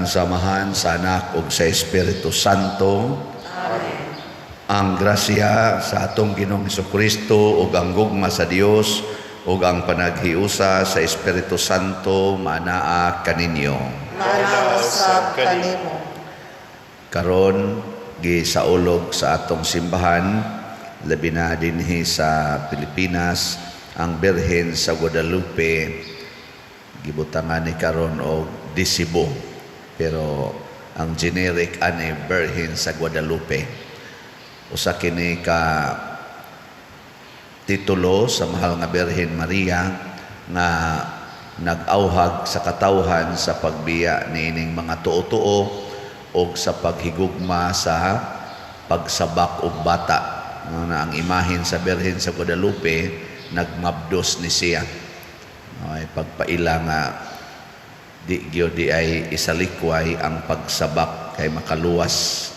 Sa ngalan sa Amahan, sa Anak ug sa Espiritu Santo. Amen. Ang grasya sa atong Ginoong Kristo ug ang gugma sa Dios ug ang panaghiusa sa Espiritu Santo manaa kaninyo. Maanaa usab kanimo. Karon gisaulog sa atong simbahan, labi na dinhi sa Pilipinas, ang Birhen sa Guadalupe. Gibutangan ni karon og de Cebu, pero ang generic ani Birhen sa Guadalupe. Usa kini ka titulo sa mahal nga Birhen Maria nga nag-auhag sa katawhan sa pagbiya niining mga tuo-tuo og sa paghigugma sa pagsabak og bata. Na ang imahen sa Birhen sa Guadalupe nagmabdos ni siya. Ay pagpaila nga di gyud di ay isalikway ang pagsabak kay makaluwas.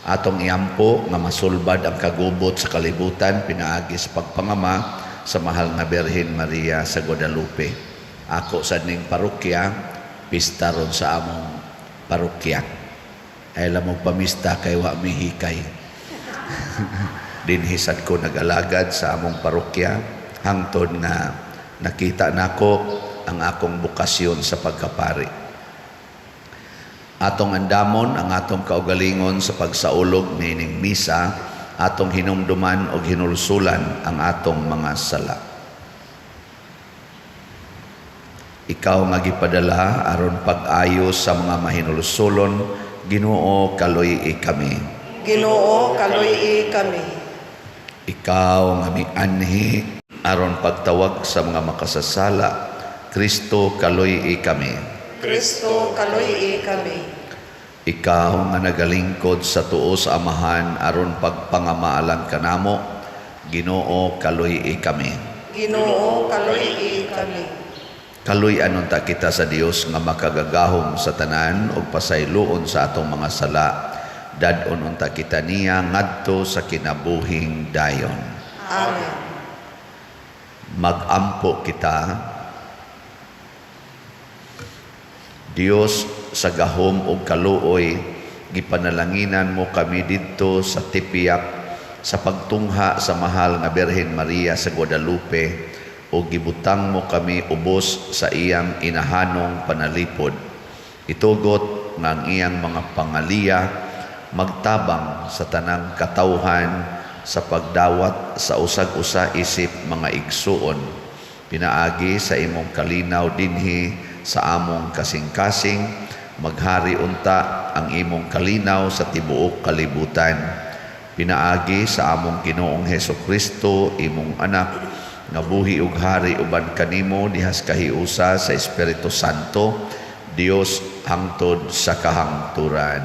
Atong iampo nga masulbad ang kagubot sa kalibutan pinaagi sa pagpangama sa mahal nga Birhen Maria sa Guadalupe. Ako sa ning parokya, pista ron sa among parokya. Ay lamog pamista kay wa mihikay. Dinhi sad ko nag-alagad sa among parokya hangtod nga nakita nako ang akong bokasyon sa pagkapari. Atong andamon ang atong kaugalingon sa pagsaulog niining misa, atong hinumduman og hinulsulan ang atong mga sala. Ikaw nga gipadala aron pag-ayo sa mga mahinulsulon, Ginoo, kaluy-i kami. Ginoo, kaluy-i kami. Ikaw nga mianhi aron pagtawag sa mga makasasala, Kristo, kaluy-i kami. Kristo, kaluy-i kami. Ikaw nga nagalingkod sa tuo sa Amahan aron pagpangamaalan kanamo, Ginoo, kaluy-i kami. Ginoo, kaluy-i kami. Kaluy-an unta kita sa Dios nga makagagahom sa tanan ug pasayloon sa atong mga sala. Dad-on unta kita niya ngadto sa kinabuhing dayon. Amen. Magampo kita. Dios sa gahom ug kaluoy, gipanalanginan mo kami didto sa Tepeyac sa pagtungha sa mahal nga Birhen Maria sa Guadalupe, ug gibutang mo kami ubos sa iyang inahanong panalipod. Itugot nga ang iyang mga pangaliya magtabang sa tanang katawhan sa pagdawat sa usag-usa isip mga igsuon. Pinaagi sa imong kalinaw dinhi sa among kasing-kasing, maghari unta ang imong kalinaw sa tibuok kalibutan. Pinaagi sa among Ginoong Heso Kristo, imong anak, nga buhi ug hari uban kanimo dihas kahiusa sa Espiritu Santo, Dios hangtod sa kahangturan.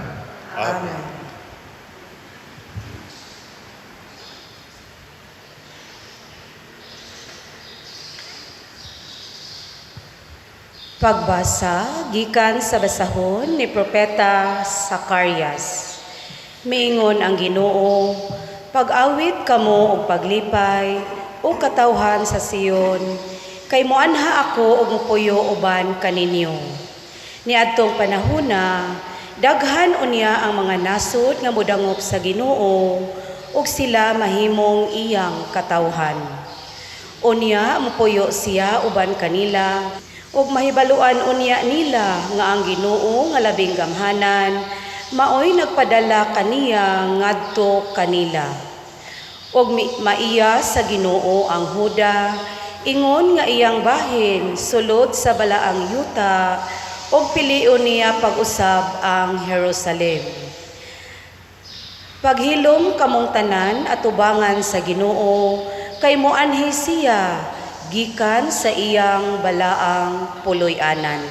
Amen. Pagbasa gikan sa basahon ni Propeta Zacarias. Miingon ang Ginoo, pag-awit kamo og paglipay o katawhan sa Sion, kay moanha ako og mopuyo uban kaninyo. Niadtong panahona, daghan unya ang mga nasod nga modangop sa Ginoo ug sila mahimong iyang katawhan. Unya mopuyo siya uban kanila, ug mahibaluan unya nila nga ang Ginoo nga labing gamhanan maoy nagpadala kaniya ngadto kanila. Ug maiya sa Ginoo ang Huda, ingon nga iyang bahin sulod sa balaang yuta, ug pilion niya pag-usab ang Jerusalem. Paghilom kamong tanan atubangan sa Ginoo, kay moanhi siya gikan sa iyang balaang puloy-anan.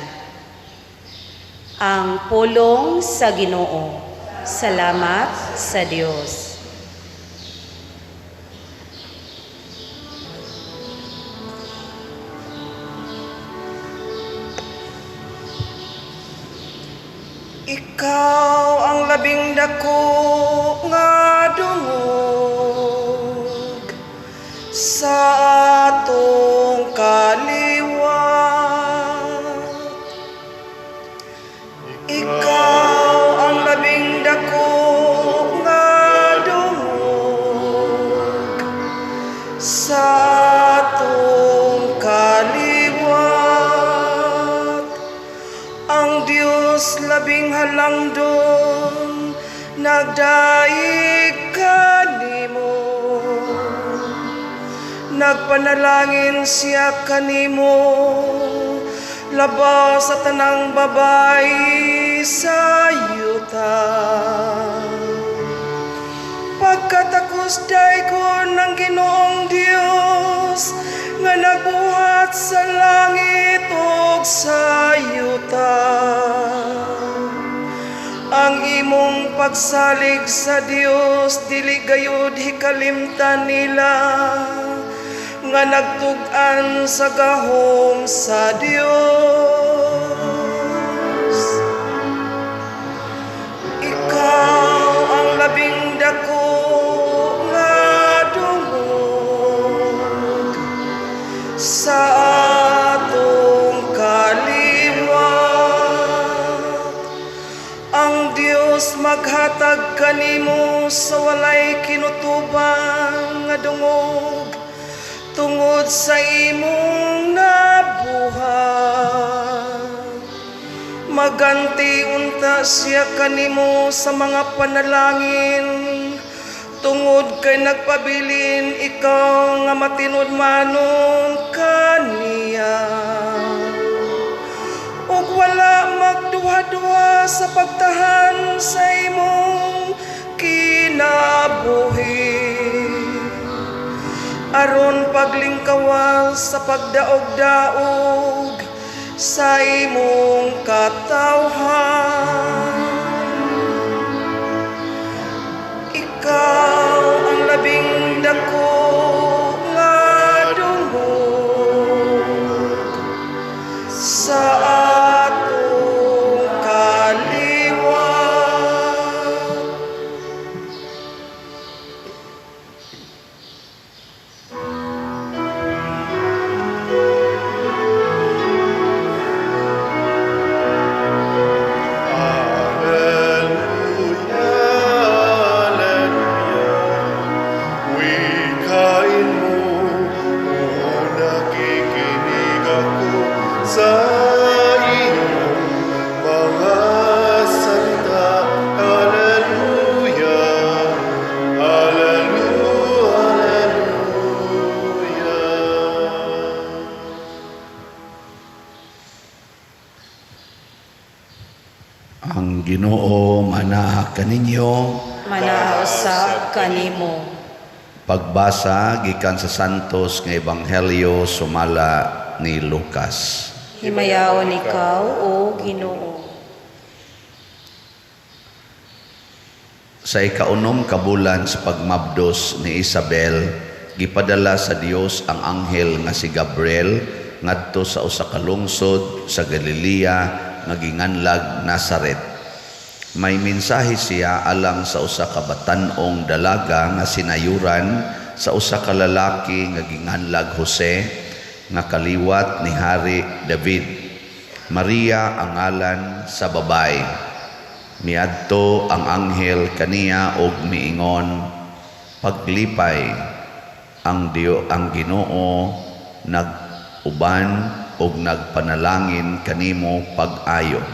Ang pulong sa Ginoo. Salamat sa Dios. Ikaw ang labing dako nga dungog sa atong kaliwat. Ikaw halangdon nagdaig kanimo. Nagpanalangin siya kanimo labaw sa tanang babayi sa yuta. Pagkatakos dayon ng Ginoong Dios nga nagbuhat sa langit ug sa yuta. Ang imong pagsalig sa Dios dili gayud hikalimtan nila nga nagtug-an sa gahom sa Dios. Ikaw ang labing dako nga dungog sa atong kaliwat. Ang Dios maghatag kanimo sa walay kinutubang nga dungog tungod sa imong nabuhat. Maganti unta siya kanimo sa mga panalangin tungod kay nagpabilin ikaw nga matinudmanon kaniya. Ug wala magduha-duha sa pagtahan sa imong kinabuhi aron paglingkawas sa pagdaog-daog sa imong katawhan. Ikaw ang labing dako nga dungog sa atong kaliwat. Alleluia, Alleluia. Wikain mo, o nakikinig ako sa iyong mga salita. Alleluia, Alleluia, Alleluia. Ang Ginoo manaa kaninyo. Manaa usab kanimo. Pagbasa gikan sa Santos nga Ebanghelyo sumala ni Lucas. Himayaon ikaw, o Ginoo. Sa ikaunom ka bulan sa pagmabdos ni Isabel, gipadala sa Dios ang anghel nga si Gabriel ngadto sa usa ka lungsod sa Galilea nga ginganlag Nazaret. May mensahe siya alang sa usa ka batan-ong dalaga nga sinayuran sa usa ka lalaki nga ginganlag Jose nga kaliwat ni Hari David. Maria ang ngalan sa babae. Miadto ang anghel kaniya og miingon, "Paglipay ang Diyo ang Ginoo nag-uban og nagpanalangin kanimo pag-ayo."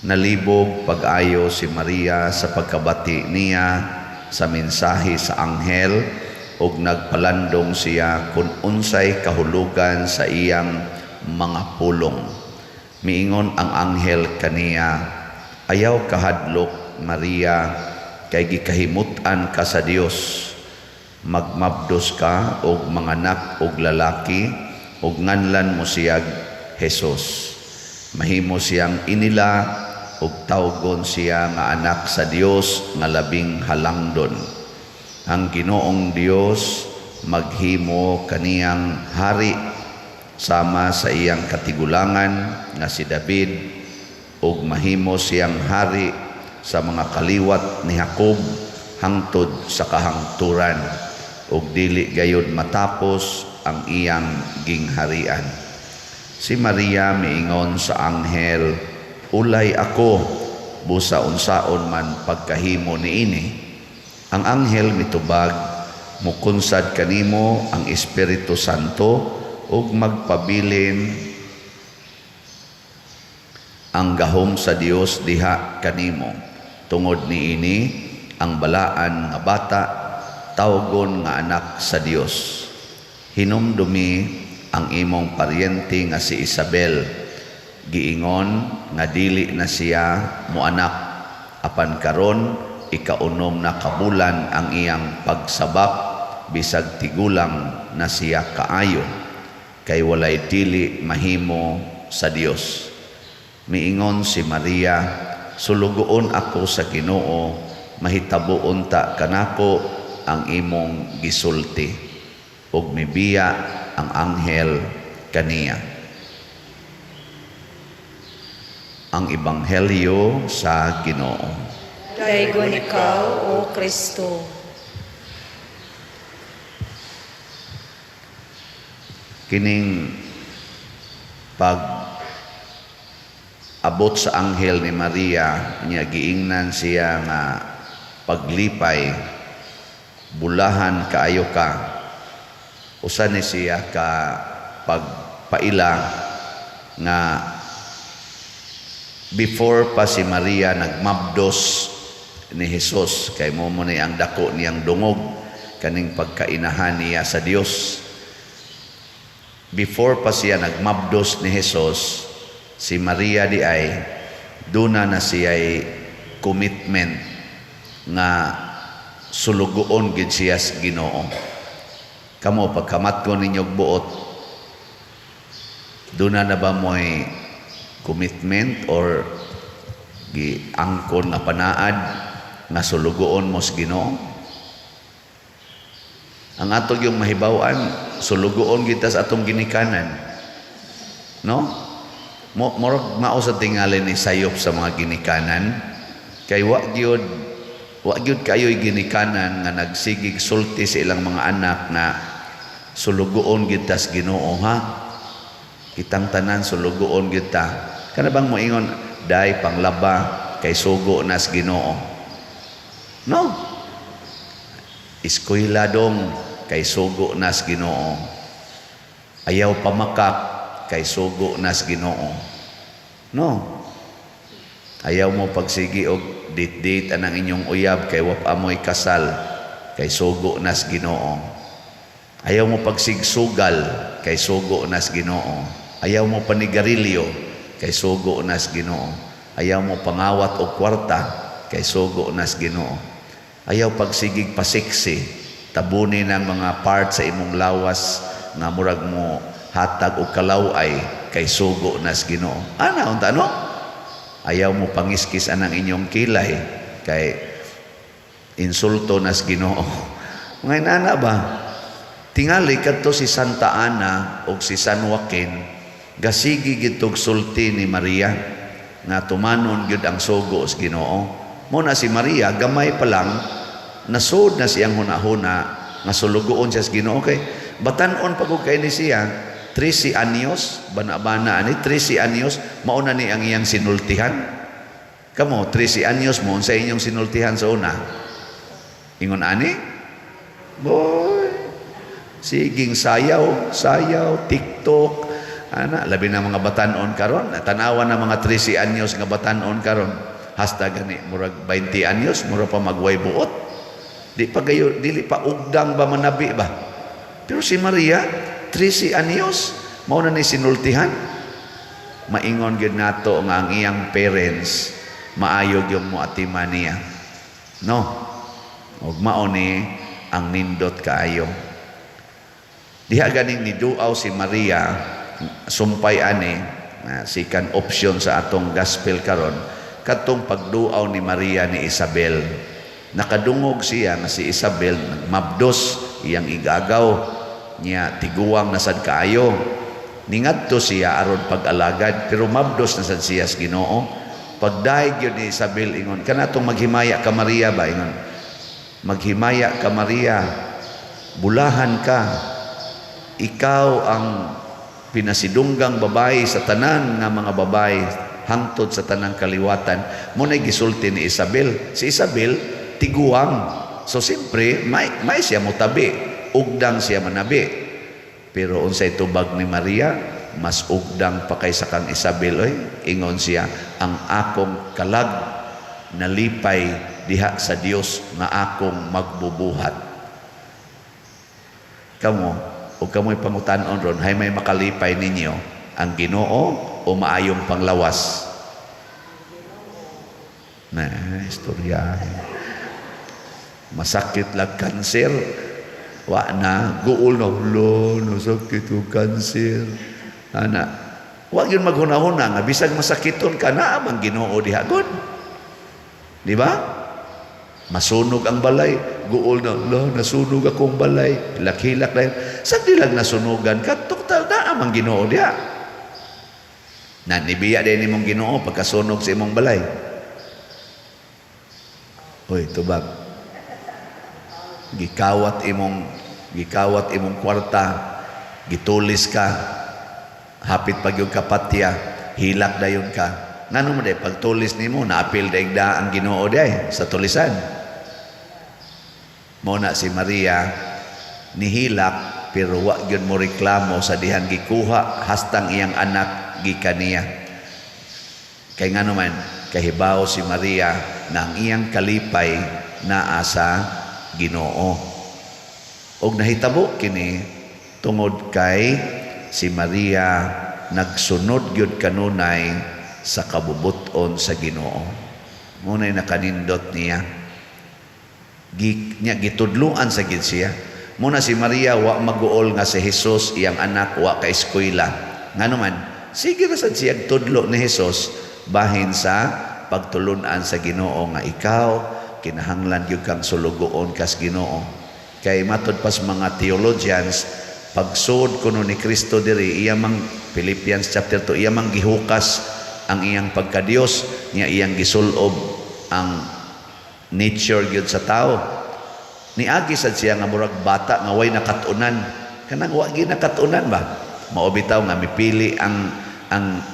Nalibog pag-ayo si Maria sa pagkabati niya sa mensahe sa anghel ug nagpalandong siya kung unsay kahulugan sa iyang mga pulong. Miingon ang anghel kaniya, "Ayaw kahadlok, Maria, kay gikahimut-an ka sa Dios. Magmabdos ka og manganak og lalaki ug nganlan mo siyag Jesus. Mahimo siyang inila ug tawgon siya nga anak sa Dios nga labing halangdon. Ang Ginoong Dios maghimo kaniyang hari sama sa iyang katigulangan nga si David, ug mahimo siyang hari sa mga kaliwat ni Jacob hangtod sa kahangturan, ug dili gayud matapos ang iyang gingharian." Si Maria miingon sa anghel, "Ulay ako, busa unsaon man pagkahimo niini?" Ang anghel mitubag, "Mukunsad kanimo ang Espiritu Santo ug magpabilin Ang gahom sa Dios diha kanimo. Tungod niini, ang balaan nga bata tawgon nga anak sa Dios. Hinumdumi ang imong paryente nga si Isabel. Giingon nga dili na siya moanak, apan karon ikaunom na kabulan ang iyang pagsabak, bisag tigulang na siya kaayo, kay walay dili mahimo sa Dios. Miingon si Maria, "Sulugoon ako sa Ginoo, mahitabo unta kanako ang imong gisulti." Ug mibiya ang anghel kaniya. Ang Ebanghelyo sa Ginoo. Daygon ikaw, O Kristo. Kining pag abot sa anghel ni Maria, niya giingnan siya nga paglipay, bulahan kaayo ka. Usa ni siya ka pagpaila nga before pa si Maria nagmabdos ni Jesus, kay mo ni ang dako niyang dungog kaning pagkainahan niya sa Dios. Before pa siya nagmabdos ni Jesus, si Maria di ay duna na siya'y commitment nga sulugoon gid siya sa Ginoo. Kamo pagkamatko ninyo og buot, duna na ba mo'y commitment or giangkon nga panaad nga sulugoon mo sa Ginoo? Ang ato yung mahibaw-an, sulugoon kita sa atong ginikanan. No? Murag mao sa tingali ni sayop sa mga ginikanan, kay wa gyud kayo'y ginikanan nga nagsigig sulti sa ilang mga anak na sulugoon kita sa Ginoo, ha? Kitang tanan sulugoon kita. Kana bang moingon day panglaba kay sugo na sa Ginoo? No. Eskwela dong kay sugo na sa Ginoo. Ayaw pamakak kay sugo na sa Ginoo. No. Ayaw mo pagsigi og date-date anang inyong uyab kay wa pa amoy kasal kay sugo na sa Ginoo. Ayaw mo pagsigsugal kay sugo na sa Ginoo. Ayaw mo panigarilyo kay sugo na sa Ginoo. Ayaw mo pangawat og kwarta kay sugo na sa Ginoo. Ayaw pagsigig pasiksi, tabuni ng mga part sa imong lawas nga murag mo hatag og kalaway kay sugo na sa Ginoo. Ana unta, no? Ayaw mo pangiskis anang inyong kilay kay insulto na sa Ginoo. Mga inana ba? Tingali kadto si Santa Ana og si San Joaquin gasigi gitog sulti ni Maria nga tumanon gyud ang sugo sa Ginoo. Mo na si Maria gamay pa lang nasud na siyang hunahuna nga sulugoon siya sa Ginoo kay batan-on pa kay ni siya 13 anyos, bana-bana ani 13 anyos mao na ni ang iyang sinultihan. Kamo 13 anyos mo unsa inyong sinultihan sa una? Ingon ani? Boy, siging sayaw, sayaw, TikTok, ana labi na mga batan-on karon, tanawa na mga 13 anyos nga batan-on karon. Hasta gani murag 20 anyos mura pa magway buot. Di pa gayo, dili pa ugdang ba manabi ba. Pero si Maria 13 anyos mao na ni sinultihan. Maingon gyud nato nga ang iyang parents maayo gyud mo atiman niya. No? Og mao ni ang nindot kaayo. Diha ganing niduaw si Maria sumpay ani sikan option sa atong gospel karon, kadtong pagduaw ni Maria ni Isabel. Nakadungog siya nga si Isabel nagmabdos iyang igagaw niya tiguang na sad kaayo. Ningadto siya aron pag-alagad pero mabdos na sad siya sa Ginoo. Pagdayeg gyud ni Isabel ingon kanatong maghimaya ka Maria ba, ingon maghimaya ka Maria, bulahan ka, ikaw ang pinasidunggang babae sa tanan nga mga babae hangtod sa tanang kaliwatan. Mo na gisulti ni Isabel. Si Isabel tiguang, so siyempre may siya motabi, ugdang siya manabi. Pero unsay tubag ni Maria? mas ugdang pa kaysa kang Isabel oy. Ingon siya, ang akong kalag nalipay diha sa Dios nga akong magbubuhat. Kamo, o kamo'y pangutan-on ron, hay may makalipay ninyo, ang Ginoo o maayong panglawas? Na, istorya. Masakit lang kanser. Wa na, guol na, lo, nasakit ko kanser. Ana, wa yun maghuna-huna nga bisag masakiton ka na ang Ginoo diha gud. Di ba? Masunog ang balay, guol na, lo, nasunog akong balay. Hilak-hilak na yun. Sa di lang nasunugan ka, total na ang Ginoo diha. Na nibiya din imong Ginoo pagkasunog sa imong balay. Hoy, tubag. Gikawat imong kwarta, gitulis ka, hapit pag yung kapatya, hilak dayon ka. Ngano mo day pagtulis nimo naapil daig da ang Ginoo day sa tulisan. Mo na si Maria nihilak pero wa gyud mo reklamo sa dihan gikuha hastang iyang anak gikan niya. Kay ngano man kahibaw si Maria na ang iyang kalipay naa sa Ginoo. Og nahitabo kini tungod kay si Maria nagsunod gyud kanunay sa kabubuton sa Ginoo. Muna'y nakanindot niya. Niya gitudluan sa gid siya. Muna si Maria wa maguol nga si Jesus iyang anak wa ka eskwela. Ngano man, sige ra sad siya tudlo ni Jesus bahin sa pagtulunan sa Ginoo nga ikaw kinahanglan gyud kang sulugoon kas Ginoo. Kay matud pas mga theologians, pagsud kuno ni Kristo diri, iya mang Philippians chapter 2, iya mang gihukas ang iyang pagkadiyos niya, iyang gisulob ang nature gyud sa tao. Niagi sad siya nga murag bata nga way nakat-unan, kanang wa gyud nakat-unan ba. Mao bitaw nga mipili ang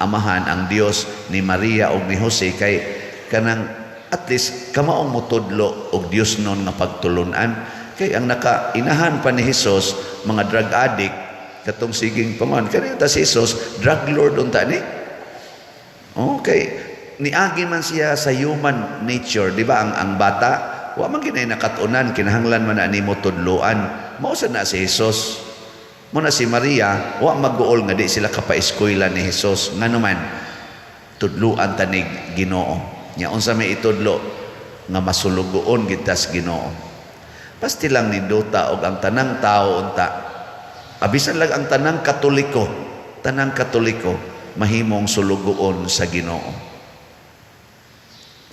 amahan, ang Dios, ni Maria og ni Jose kay kanang at least kamaong motudlo og Dios non nga pagtulunan, kay ang nakainahan pa ni Jesus mga drug addict katong siging pangon kani ta si Jesus drug lord unta ni. Okay, niagi man siya sa human nature, di ba? Ang bata wa man ginay nakat-unan, kinahanglan man na nimo tudloan. Mao sad na si Jesus. Mo na si Maria wa maguol nga di sila kapaeskwela ni Jesus, ngano man tudloan tanig Ginoo. Nya unsa may itudlo nga masulugoon gid tas Ginoo. Pasti lang nindota og ang tanang tao unta, abisan lang ang tanang Katoliko mahimong sulugoon sa Ginoo.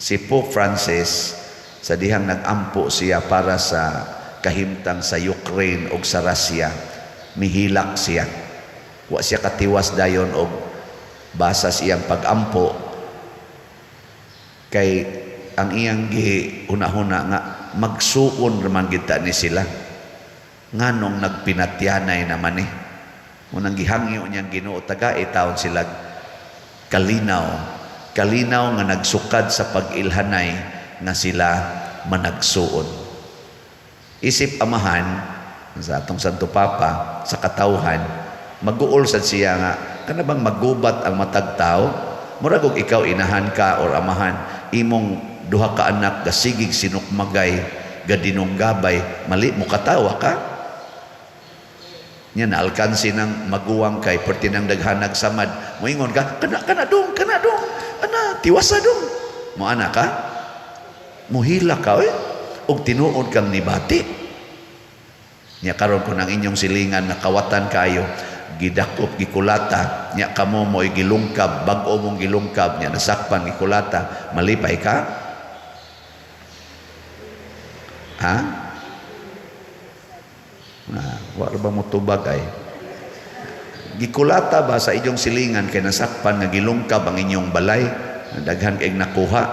Si Pope Francis, sa dihang nag-ampo siya para sa kahimtang sa Ukraine ug sa Russia, mihilak siya. Wa siya katiwas dayon og basa sa iyang pag-ampo kay ang iyang gihuna-huna nga magsuon raman gid ta ni sila, nganong nagpinatyanay naman eh. Unang gihangyo niyang Ginoo, tagai taon sila kalinaw, kalinaw nga nagsukad sa pag-ilhanay nga sila managsuon. Isip amahan sa atong Santo Papa sa katawhan, maguol sad siya nga kana bang magubat ang matag tao. Murag og ikaw inahan ka or amahan, imong duha ka anak gasigig sinukmagay, gadinunggabay, mali mo katawa ka nya naalkansi ng maguwang kay perti ng daghanag samad, moingon ka, "Kana, kana dong, kana dong, ana tiwasa dong." Mo ana ka, muhila ka oy, og tinuod kang nibati nya. Karon kun ang inyong silingan nga kawatan kayo, gidakop, gikulata nya, kamo mo'y gilungkab, bag-o mong gilungkab nya nasakpan, gikulata, malipay ka? Ha? Na, wa ra ba mo tubag ay? Gikulata ba sa inyong silingan kay nasakpan nga gilungkab ang inyong balay, daghan kay nakuha,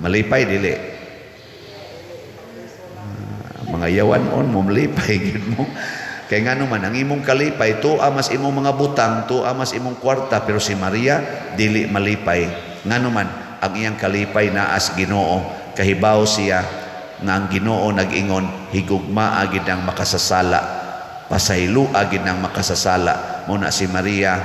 malipay dili? Mga yawan on mo, malipay gid mo. Kay ngano man ang imong kalipay tuwa mas imong mga butang, tuwa mas imong kwarta. Pero si Maria dili malipay. Ngano man ang iyang kalipay naas Ginoo. Kahibaw siya nga ang Ginoo nag-ingon, higugmaa gid ang makasasala, pasayloa gid ang makasasala. Mao na si Maria,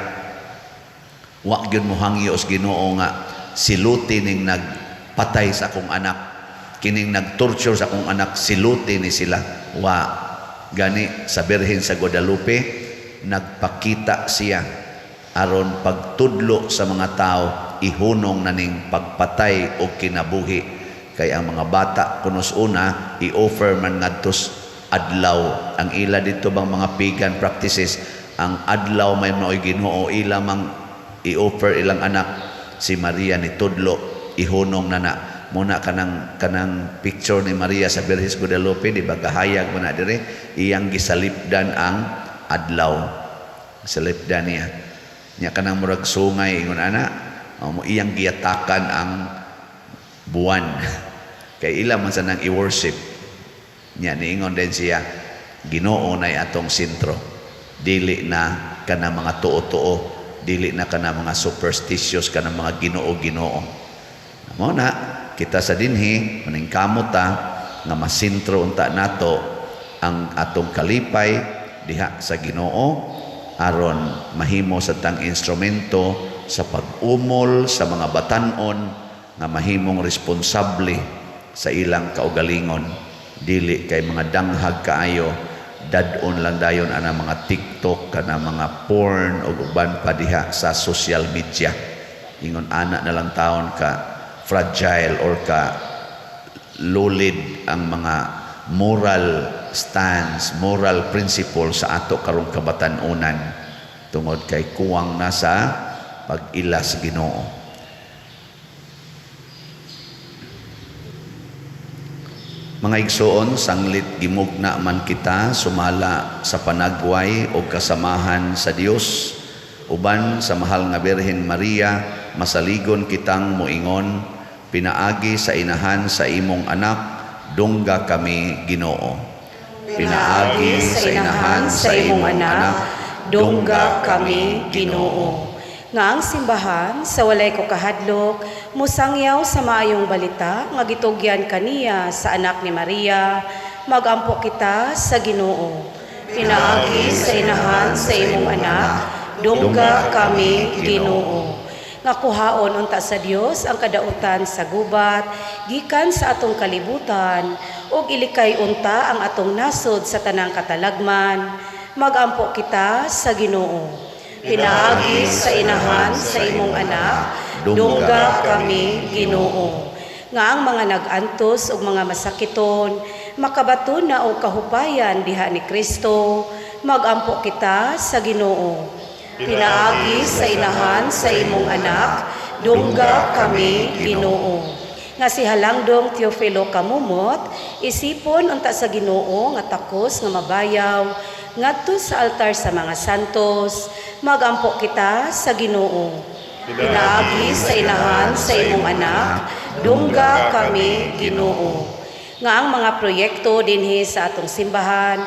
wa gyud mohangyo sa Ginoo nga siluti ning nagpatay sa akong anak, kining nagtorture sa akong anak, siluti ni sila. Wa gani sa Birhen sa Guadalupe nagpakita siya aron pagtudlo sa mga tao, ihunong na ning pagpatay o kinabuhi, kay ang mga bata kunos una i-offer man ngadto adlaw. Ang ila dito bang mga pagan practices, ang adlaw may maoy Ginoo, ila mang i-offer ilang anak. Si Maria ni tudlo, ihunong na na muna kanang picture ni Maria sa Birhen Guadalupe, di ba gahayag mo na dire, iyang gisalipdan ang adlaw, salipdan niya nya kanang murag sungay, ingon ana mo, iyang giyatakan ang buwan kay ila man sa nang i-worship nya. Niingon din siya, Ginoo nay atong sentro, dili na kana mga tuo-tuo, dili na kana mga superstitious, kana mga Ginoo-Ginoo. Mao na kita sa dinhi maningkamot ta nga masentro unta nato ang atong kalipay diha sa Ginoo, aron mahimo sa tang instrumento sa pag-umol sa mga batan-on nga mahimong responsable sa ilang kaugalingon, dili kay mga danghag kaayo, dad-on lang dayon ana mga TikTok, kana mga porn ug uban pa diha sa social media. Ingon ana na lang taon ka fragile or ka lulid ang mga moral stance, moral principle sa ato karong kabatan-unan, tungod kay kuwang na sa pag-ila sa Ginoo. Mga igsoon, sanglit gimugna man kita sumala sa panagway o kasamahan sa Dios, uban sa mahal nga Birhen Maria, masaligon kitang moingon, pinaagi sa inahan sa imong anak, dungga kami Ginoo. Pinaagi sa inahan sa imong anak, dungga kami Ginoo. Nga ang simbahan sa walay ko kahadlok mosangyaw sa maayong balita nga gitugyan kaniya sa anak ni Maria, magampo kita sa Ginoo. Pinaagi sa inahan sa imong anak, dungga kami Ginoo. Nga kuhaon unta sa Dios ang kadautan sa gubat gikan sa atong kalibutan ug ilikay unta ang atong nasod sa tanang katalagman, magampo kita sa Ginoo. Pinaagi sa inahan sa imong anak, dungga kami Ginoo. Nga ang mga nag-antos ug mga masakiton makabato na og kahupayan diha ni Kristo, magampo kita sa Ginoo. Pinaagi sa inahan sa imong anak, dungga kami Ginoo. Nga si Halangdong Teofilo Camomot, isipon unta sa Ginoo nga takos nga mabayaw ngadto sa altar sa mga santos, magampo kita sa Ginoo. Pinaagi sa inahan sa imong anak, dungga kami Ginoo. Nga ang mga proyekto dinhi sa atong simbahan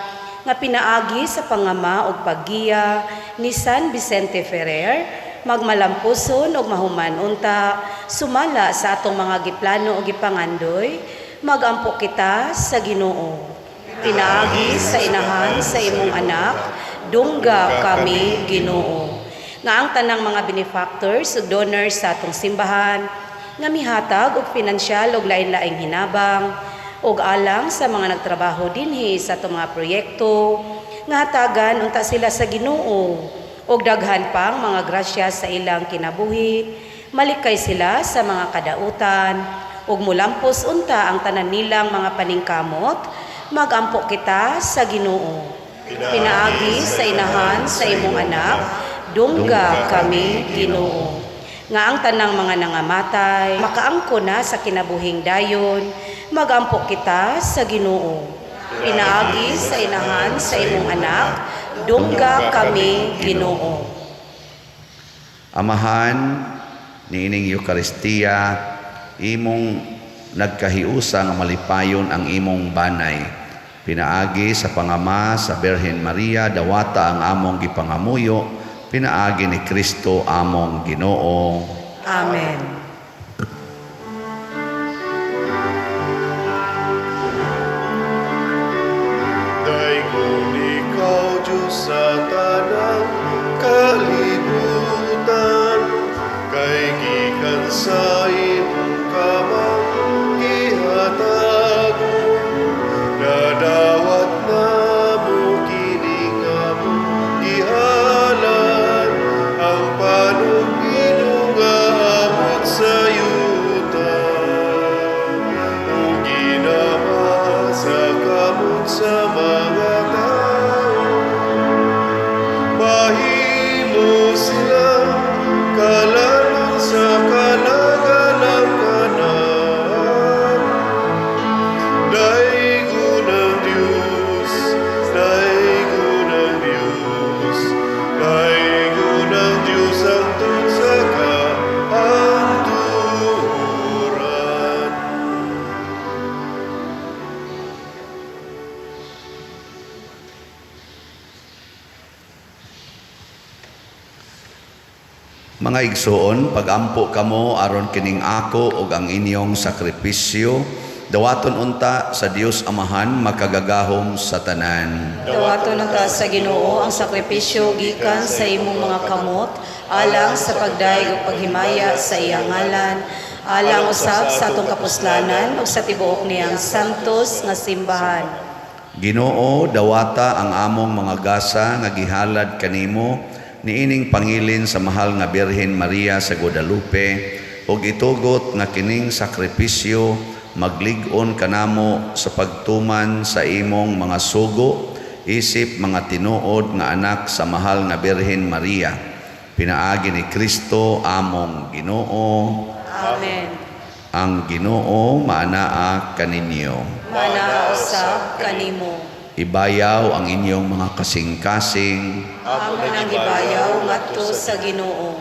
nga pinaagi sa pangama ug paggiya ni San Vicente Ferrer, magmalampuson ug mahuman unta sumala sa atong mga giplano ug gipangandoy, magampo kita sa Ginoo. Pinaagi sa inahan sa imong anak, dungga kami Ginoo. Nga ang tanang mga benefactors ug donors sa atong simbahan nga mihatag og pinansyal ug lain-laing hinabang ug alang sa mga nagtrabaho dinhi sa atong mga proyekto, nga hatagan unta sila sa Ginoo ug daghan pang mga grasya sa ilang kinabuhi, malikay sila sa mga kadautan ug mulampos unta ang tanan nilang mga paningkamot, magampo kita sa Ginoo. Pinaagi sa inahan sa imong anak, dungga kami Ginoo. Nga ang tanang mga nangamatay makaangko na sa kinabuhing dayon, magampo kita sa Ginoo. Pinaagi sa inahan sa imong anak, dungga kami Ginoo. Amahan niining Eukaristiya, imong nagkahiusa nga malipayon ang imong banay. Pinaagi sa pangama sa Birhen Maria, dawata ang among gipangamuyo, pinaagi ni Kristo among Ginoo. Amen. Daygon ikaw, Diyos, sa tanang Sa imong kamang gihatagon, nadawat namo kining among gihalad, ang panugbido nga abot sa yuta ug ginama sa kamot sa mga tao. Mahimo silang kalanon sa kalagalang kanamo. Daygon ang Diyos, daygon ang Diyos, daygon ang Diyos hangtod sa kahangturan. Mga igsoon, pagampo kamo aron kining ako ug ang inyong sakripisyo, dawaton unta sa Dios Amahan makagagahom sa tanan. Dawaton unta sa Ginoo ang sakripisyo gikan sa imong mga kamot alang sa pagdayeg ug paghimaya sa iyang ngalan, alang usab sa atong kapuslanan ug sa tibuok niyang santos nga simbahan. Ginoo, dawata ang among mga gasa nga gihalad kanimo niining pangilin sa mahal nga Birhen Maria sa Guadalupe ug itugot nga kining sakripisyo maglig-on kanamo sa pagtuman sa imong mga sugo isip mga tinuod nga anak sa mahal nga Birhen Maria, pinaagi ni Kristo among Ginoo. Amen. Ang Ginoo maanaa kaninyo. Maanaa usab kanimo. Ibayaw ang inyong mga kasing-kasing. Amo nang gibayaw ngadto sa Ginoo.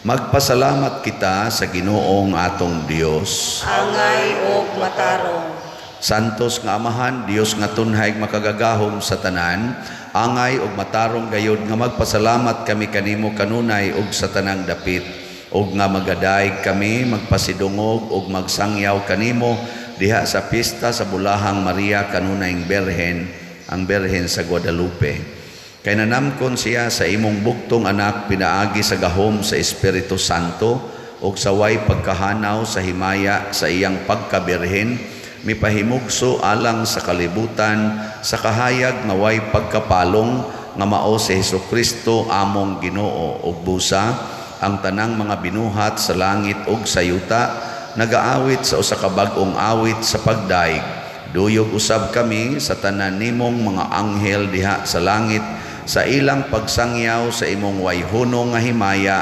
Magpasalamat kita sa Ginoong atong Dios. Angay og matarong. Santos nga Amahan, Dios nga tunhay makagagahom sa tanan, angay og matarong gayod nga magpasalamat kami kanimo kanunay og sa tanang dapit, og nga magadayeg kami magpasidungog og magsangyaw kanimo diha sa pista sa Bulahang Maria kanunayng Berhen, ang Berhen sa Guadalupe. Kay nanamkon siya sa imong bugtong anak pinaagi sa gahom sa Espiritu Santo og sa way pagkahanaw sa himaya sa iyang pagkabirhen, mipahimugso alang sa kalibutan sa kahayag nga way pagkapalong nga mao si Hesukristo among Ginoo. Ug busa ang tanang mga binuhat sa langit ug sa yuta nagaawit sa usa ka bag-ong awit sa pagdaig. Duyog usab kami sa tanan nimong mga anghel diha sa langit sa ilang pagsangyaw sa imong wayhunong nga himaya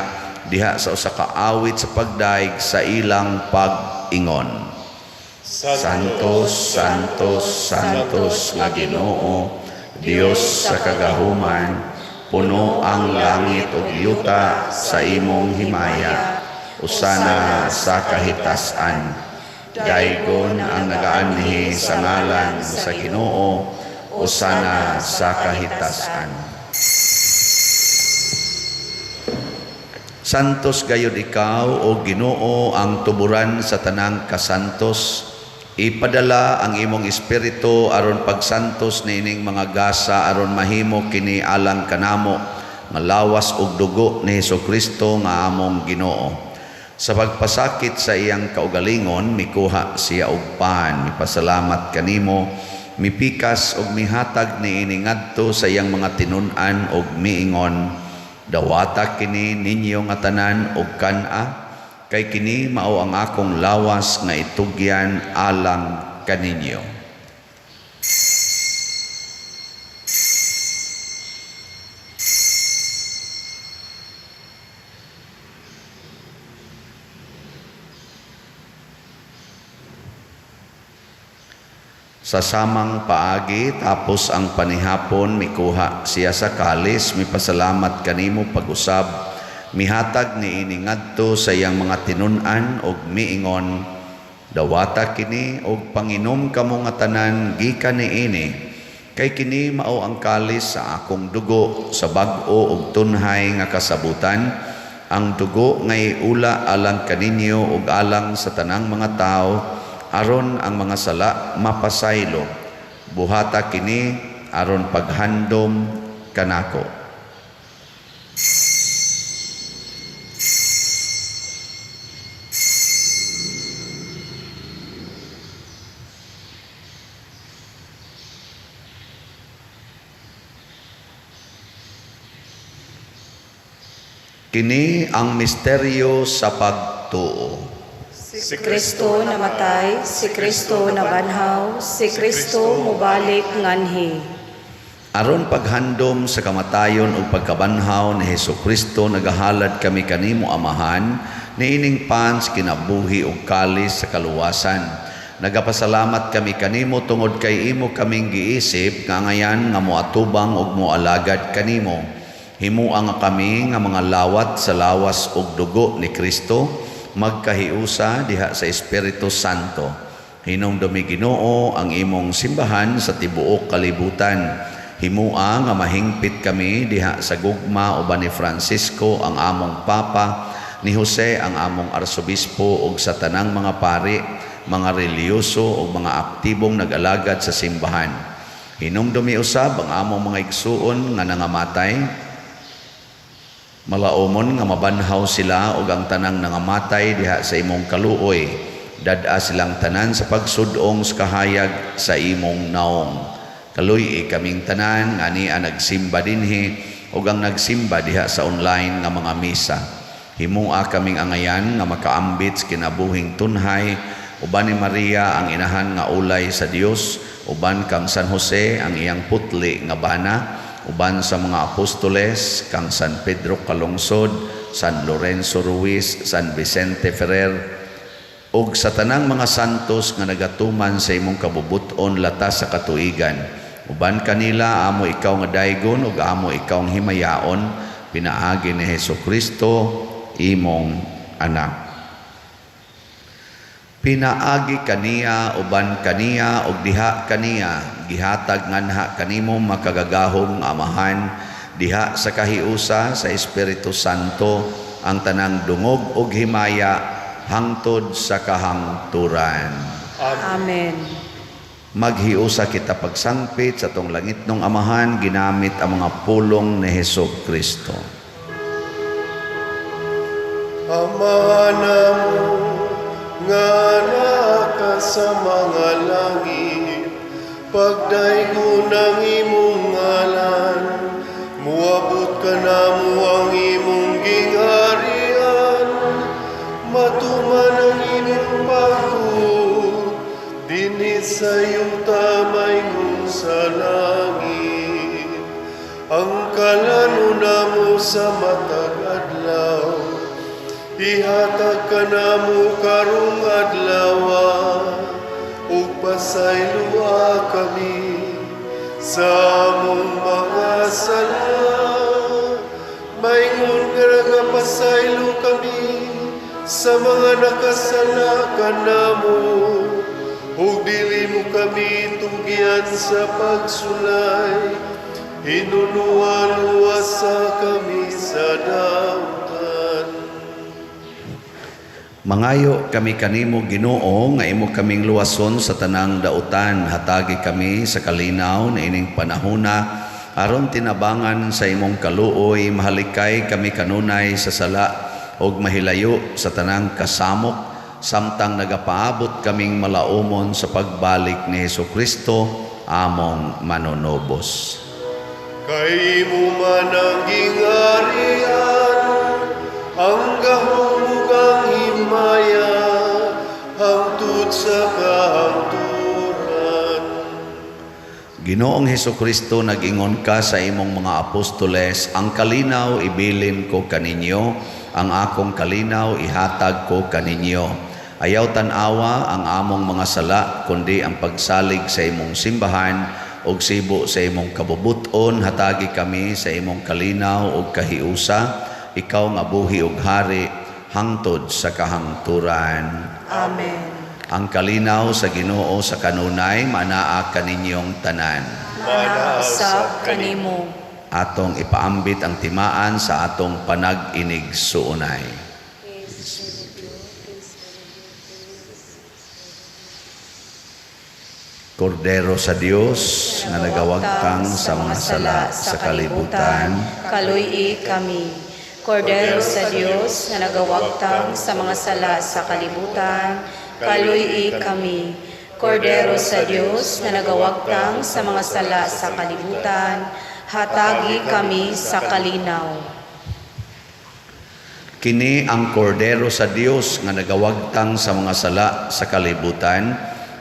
diha sa usa ka awit sa pagdaig sa ilang pag-ingon. Santos, Santos, Santos nga Ginoo, Dios sa kagahuman, puno ang langit ug yuta sa imong himaya. Usana sa kahitasan. Daygon ang nagaanhi sa ngalan sa Ginoo, usana sa kahitasan. Santos gayud ikaw, o Ginoo, ang tuburan sa tanang kasantos. Ipadala ang imong espiritu aron pagsantos niining mga gasa aron mahimo kini alang kanamo nga lawas ug dugo ni Hesukristo nga among Ginoo. Sa pagpasakit sa iyang kaugalingon, mikuha siya og pan, mipasalamat kanimo, mipikas ug mihatag niini ngadto sa iyang mga tinun-an ug miingon, dawata kini ninyo nga tanan og kan-a, kay kini mao ang akong lawas nga itugyan alang kaninyo. Sa samang paagi, tapos ang panihapon, mikuha siya sa kalis, mipasalamat kanimo pag-usab, mihatag niini ngadto sa iyang mga tinun-an og miingon, dawata kini og panginom kamo nga tanan gikan niini, kay kini mao ang kalis sa akong dugo sa bag-o og tunhay nga kasabutan, ang dugo nga iula alang kaninyo ug alang sa tanang mga tawo, aron ang mga sala mapasaylo. Buhata kini aron paghandom kanako. Kini ang misteryo sa pagtuo. Si Kristo namatay, si Kristo nabanhaw, si Kristo mubalik nganhi. Aron paghandom sa kamatayon ug pagkabanhaw ni Hesus Kristo, nagahalad kami kanimo, Amahan, niining pan sa kinabuhi ug kalis sa kaluwasan. Nagapasalamat kami kanimo tungod kay imo kaming giisip nga angayan nga moatubang ug moalagad kanimo. Himua nga kami nga mga lawat sa lawas ug dugo ni Kristo magkahiusa diha sa Espiritu Santo. Hinumdumi, Ginoo, ang imong simbahan sa tibuok kalibutan. Himua nga mahingpit kami diha sa gugma uban ni Francisco ang among Papa, ni Jose ang among Arsobispo ug sa tanang mga pari, mga relihiyoso ug mga aktibong nag-alagad sa simbahan. Hinumdumi usab ang among mga igsuon nga nangamatay. Malaumon nga mabanhaw sila ug ang tanang nangamatay diha sa imong kaluoy. Dad-a silang tanan sa pagsud-ong sa kahayag sa imong naong. Kaluy-i kaming tanan nga ania nagsimba dinhi ug ang nagsimba diha sa online nga mga misa. Himua kaming angayan nga makaambit sa kinabuhing tunhay uban ni Maria ang inahan nga ulay sa Dios, uban kang San Jose ang iyang putli nga bana, uban sa mga apostoles kang San Pedro Calungsod, San Lorenzo Ruiz, San Vicente Ferrer, ug sa tanang mga santos nga nagatuman sa imong kabubut-on latas sa katuigan. Uban kanila amo ikaw nga daygon ug amo ikaw nga himayaon pinaagi ni Hesus Kristo, imong anak. Pinaagi kaniya, uban kaniya ug diha kaniya, gihatag nganha kanimo, makagagahom nga Amahan, diha sa kahiusa sa Espiritu Santo, ang tanang dungog ug himaya hangtod sa kahangturan. Amen. Maghiusa kita pagsangpit sa atong langitnong Amahan ginamit ang mga pulong ni Hesus Kristo. Ama namo nga naa ka sa mga langit, pagdaygon ang imong ngalan, muabot kanamo ang imong gingharian, matuman ang imong pagbuot, dinhi sa yuta maingon sa langit. Ang kalanon namo sa matag adlaw, ihatag kanamo karong adlaw, ug pasayloa kami sa among mga sala, maingon nga nagapasaylo kami sa mga nakasala kanamo, ug dili mo kami tugyan sa pagsulay, hinunoa luwasa kami sa dautan. Mangayo kami kanimo, Ginoo, nga imo kaming luwason sa tanang dautan. Hatagi kami sa kalinaw niining panahona aron tinabangan sa imong kaluoy mahalikay kami kanunay sa sala ug mahilayo sa tanang kasamok samtang nagapaabot kaming malaumon sa pagbalik ni Hesus Kristo, among manunubos. Kay imo man ang gingharian, ang gahom ug ang himaya, hangtod sa kahangturan. Ginoong Hesus Kristo, nag-ingon ka sa imong mga apostoles, "Ang kalinaw ibilin ko kaninyo, ang akong kalinaw ihatag ko kaninyo." Ayaw tan-awa ang among mga sala, kundi ang pagsalig sa imong simbahan, ug sibo sa imong kabubut-on hatagi kami sa imong kalinaw ug kahiusa, ikaw nga buhi ug hari hangtod sa kahangturan. Amen. Ang kalinaw sa Ginoo sa kanunay manaa kaninyong tanan. Manaa usab kanimo. Atong ipaambit ang timaan sa atong panag-inigsuonay. Kordero sa Dios nga nagawagtang sa mga sala sa kalibutan, kaluy-i kami. Kordero sa Dios nga nagawagtang sa mga sala sa kalibutan, kaluy-i kami. Kordero sa Dios nga nagawagtang sa mga sala sa kalibutan, hatagi kami sa kalinaw. Kini ang kordero sa Dios nga nagawagtang sa mga sala sa kalibutan.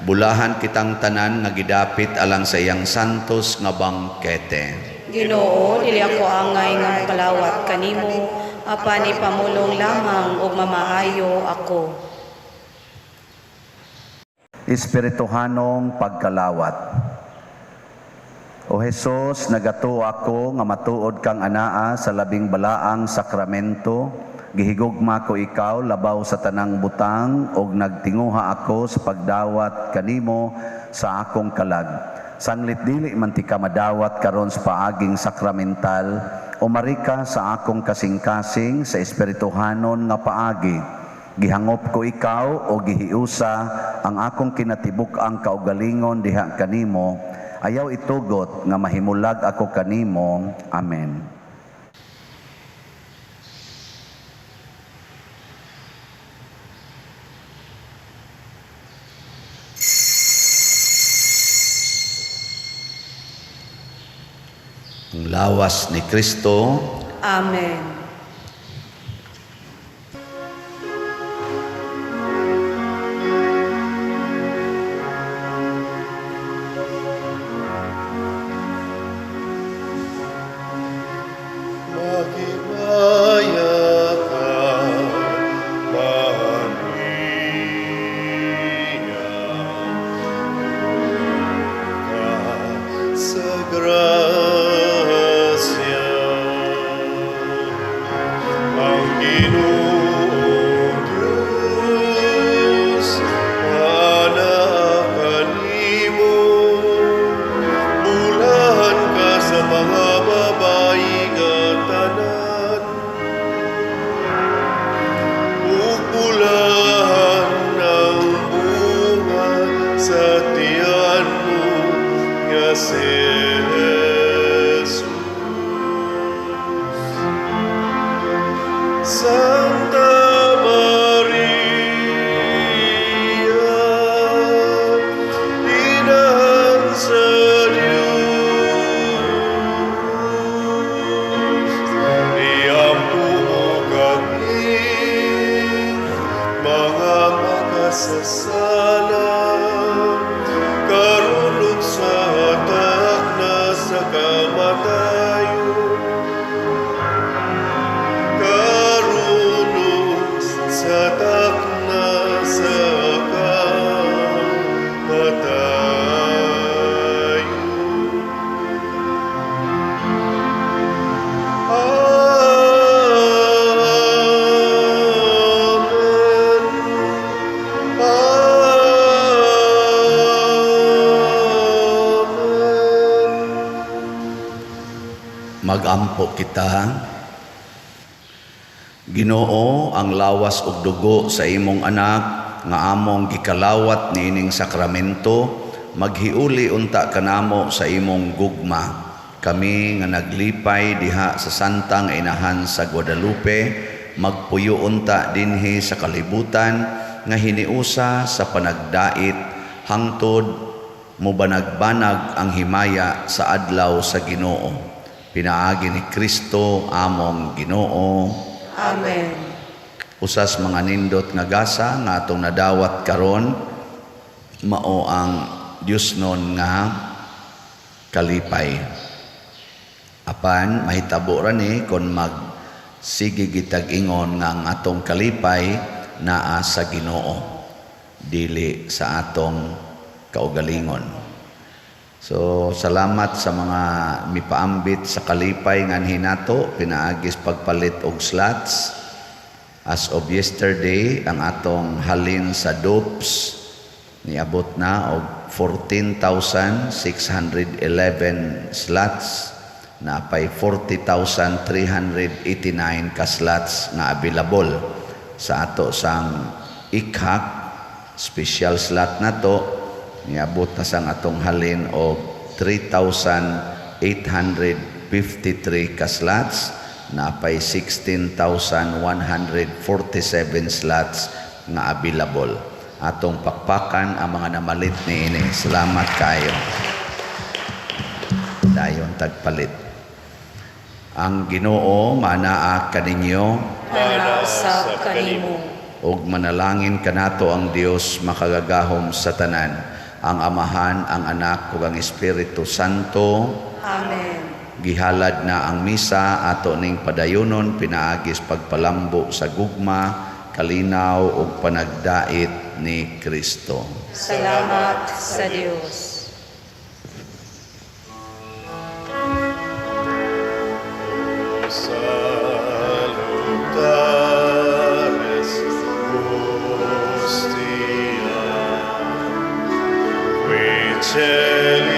Bulahan kitang tanan nga gidapit alang sa iyang santos nga bangkete. Ginoo, dili ako angay nga mokalawat kanimo, apan ipamulong lamang ug mamaayo ako. Espirituhanong pagkalawat. O Hesus, nagatuo ako nga matuod kang anaa sa labing balaang sakramento. Gihigugma ko ikaw labaw sa tanang butang ug nagtinguha ako sa pagdawat kanimo sa akong kalag. Sanglit dili man ti ka madawat karon sa paaging sakramental, umari ka sa akong kasing-kasing sa espirituhanon nga paagi. Gihangop ko ikaw o gihiusa ang akong kinatibuk-ang kaugalingon diha kanimo. Ayaw itugot nga mahimulag ako kanimo. Amen. Ang lawas ni Kristo. Amen. Maghimaya ka, Maria, ka sa grasya. Ang Ginoong Diyos, anaa kanimo, bulahan ka sa mga babayi nga tanan, ug bulahan ang bunga sa tiyan mo nga si Jesus. Santa Maria, Inahan sa Diyos, iampo mo kami, mga makasasala, karon ug sa takna sa kamatayon. Karon ug sa takna sa kamatayon. Amen. Amen. Magampo kita. Ginoo, ang lawas ug dugo sa imong anak nga among gikalawat niining sakramento, maghiuli unta kanamo sa imong gugma. Kami nga naglipay diha sa Santang Inahan sa Guadalupe, magpuyo unta dinhi sa kalibutan nga hiniusa sa panagdait hangtod mubanag-banag ang himaya sa adlaw sa Ginoo. Pinaagi ni Kristo among Ginoo. Amen. Usas mga nindot nga gasa nga atong nadawat karon, mao ang Diosnon nga kalipay. Apan mahitabo ra ni kon magsige gitag ingon nga ang atong kalipay naa sa Ginoo, dili sa atong kaugalingon. So salamat sa mga mipaambit sa kalipay nga hinato pinaagis pagpalit og slots. As of yesterday, ang atong halin sa dupes niabot na og 14,611 slots, napay 40,389 ka slots nga available sa ato sang ikhak special slot na to. Niabot na sang atong halin og 3,853 ka slots, napay 16,147 slots nga available. Atong pakpakan ang mga namalit niini. Salamat kayo. Dayon tagpalit. Ang Ginoo manaa kaninyo. Manaa usab kanimo. Ug manalangin kanato ang Dios makagagahom sa tanan, ang Amahan, ang Anak ug ang Espiritu Santo. Amen. Gihalad na ang misa, ato ning padayonon pinaagi sa pagpalambo sa gugma, kalinaw ug panagdait ni Kristo. Salamat sa Dios. Salutaris hostia, qui.